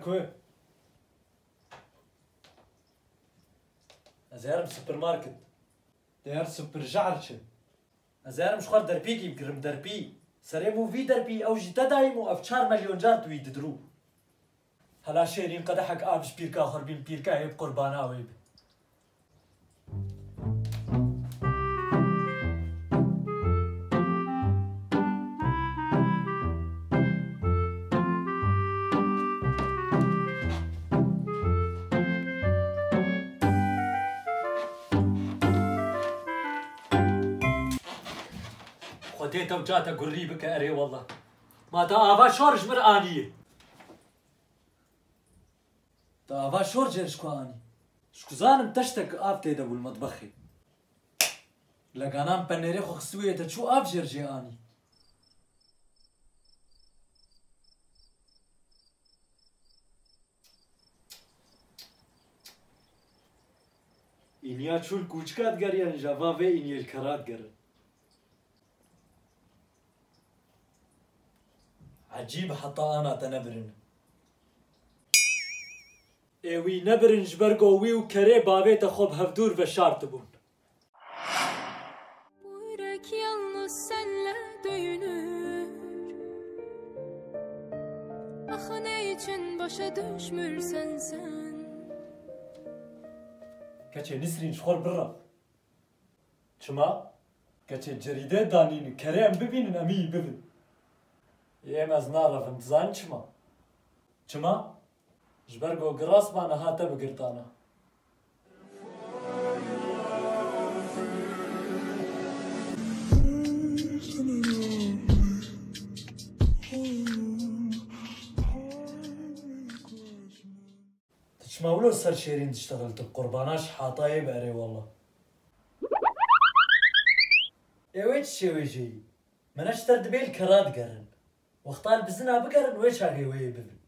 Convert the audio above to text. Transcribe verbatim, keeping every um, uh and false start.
Ku? Ez herim supermarket. Dê her super jar çi? Ez herim ji xwe derpîkî bigirim, derpî. Serê min vî derpî, ew jî te dayîm û ev çar milyon car tu wî didirû. Hela şêrîn qedehek av ji pîrka xwe bîn, pîrka hê bi qurbana wê bi. Xwedê te uca te gurrî bike, erê wallah. Ma te ava şor ji min anî. Te ava şor jê ji ku anî? Ji ku zanim teştek av tê de bû li metbexê. Leganan penêrê xwe xistibûyê, te çû av jê jê anî? Îniya çû li kûçika digeriyan, ji va vê îniyê li kera digerin. Ecîb, heta ana te nebirin. Ê wî nebirin ji ber ku wî û kerê bavê te xwe bi hevdûr veşartibûn. Bu yürek yalnız senle dövünür. Ah, ne için başa düşmürsen sen? Keçê Nisrîn, ji xwe re birra. Çima? Keçê cerîdê danîn, kerê em bibînin, em yî bibin. Ê, em ez narevim, dizanî çima? Çima? Ji ber ku giras ma niha te bi girtana. Tu çima wilo ser şêrîn diştexil, tu qurbana şihatayê bi erê walla. Ê wê çi şêwêjeyî? Mene ji te dibê li kera digerin. Wexta li bizina bigerin, wê çaxê wê yê bibin.